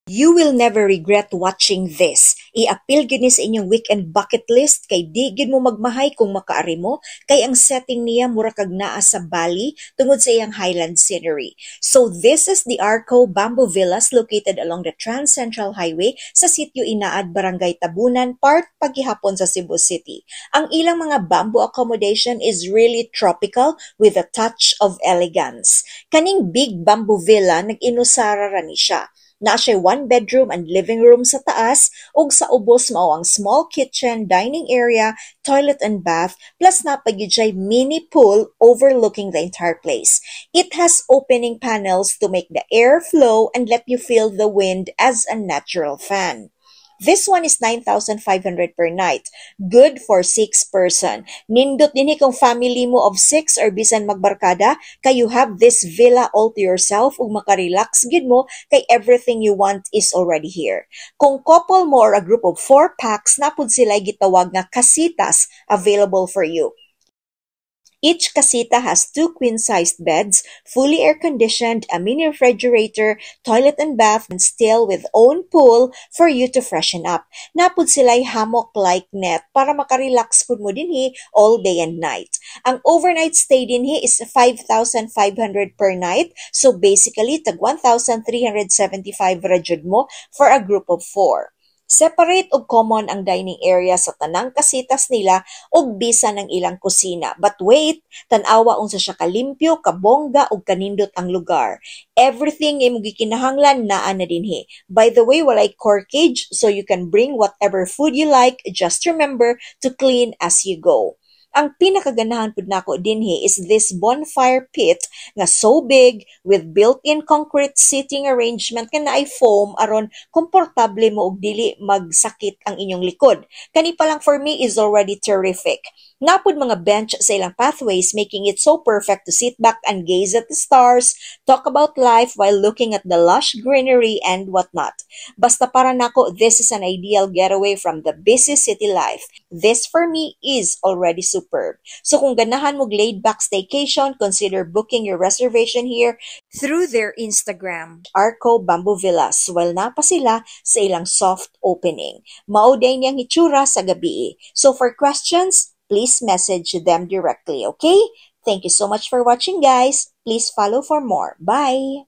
You will never regret watching this. I-apil gyud ni sa inyong weekend bucket list kay di gyud mo magmahay kung makaari mo kay ang setting niya mura kag naa sa Bali tungod sa iyang highland scenery. So this is the Arco Bamboo Villas located along the Trans Central Highway sa Sitio Inaad, Barangay Tabunan, part pagihapon sa Cebu City. Ang ilang mga bamboo accommodation is really tropical with a touch of elegance. Kaning big bamboo villa, nag-inusara ra ni siya. Naa siya one bedroom and living room sa taas ug sa ubos mao ang small kitchen, dining area, toilet and bath, plus naa pa gyud siya'y mini pool overlooking the entire place. It has opening panels to make the air flow and let you feel the wind as a natural fan. This one is 9,500 per night. Good for 6 person. Nindot dinhi kung family mo of 6 or bisan magbarkada, kay you have this villa all to yourself ug makarelax gyud mo kay everything you want is already here. Kung couple mo or a group of 4 pax, naa pud sila gitawag nga casitas available for you. Each casita has two queen-sized beds, fully air-conditioned, a mini refrigerator, toilet and bath, and still with own pool for you to freshen up. Naa pud sila'y hammock-like net para makarelax pud mo dinhi all day and night. Ang overnight stay dinhi is 5,500 per night, so basically tag 1,375 ra jud mo for a group of four. Separate ug common ang dining area sa tanang casitas nila ug bisan ang ilang kusina. But wait, tan-awa unsa siya kalimpyo, kabongga ug kanindot ang lugar. Everything nga imong gikinahanglan naa na dinhi. By the way, walay corkage, so you can bring whatever food you like. Just remember to clean as you go. Ang pinakaganahan pud nako dinhi is this bonfire pit nga so big with built-in concrete seating arrangement nga naay foam aron komportable mo ug dili magsakit ang inyong likod. Kani pa lang for me is already terrific. Naa pud mga bench sa ilang pathways, making it so perfect to sit back and gaze at the stars, talk about life while looking at the lush greenery and whatnot. Basta para nako, this is an ideal getaway from the busy city life. This for me is already superb. So kung ganahan mo laid-back staycation, consider booking your reservation here through their Instagram, Arco Bamboo Villas, while naa pa sila sa ilang soft opening. Mao diay niyang hitsura sa gabi. So for questions, please message them directly, okay? Thank you so much for watching, guys. Please follow for more. Bye!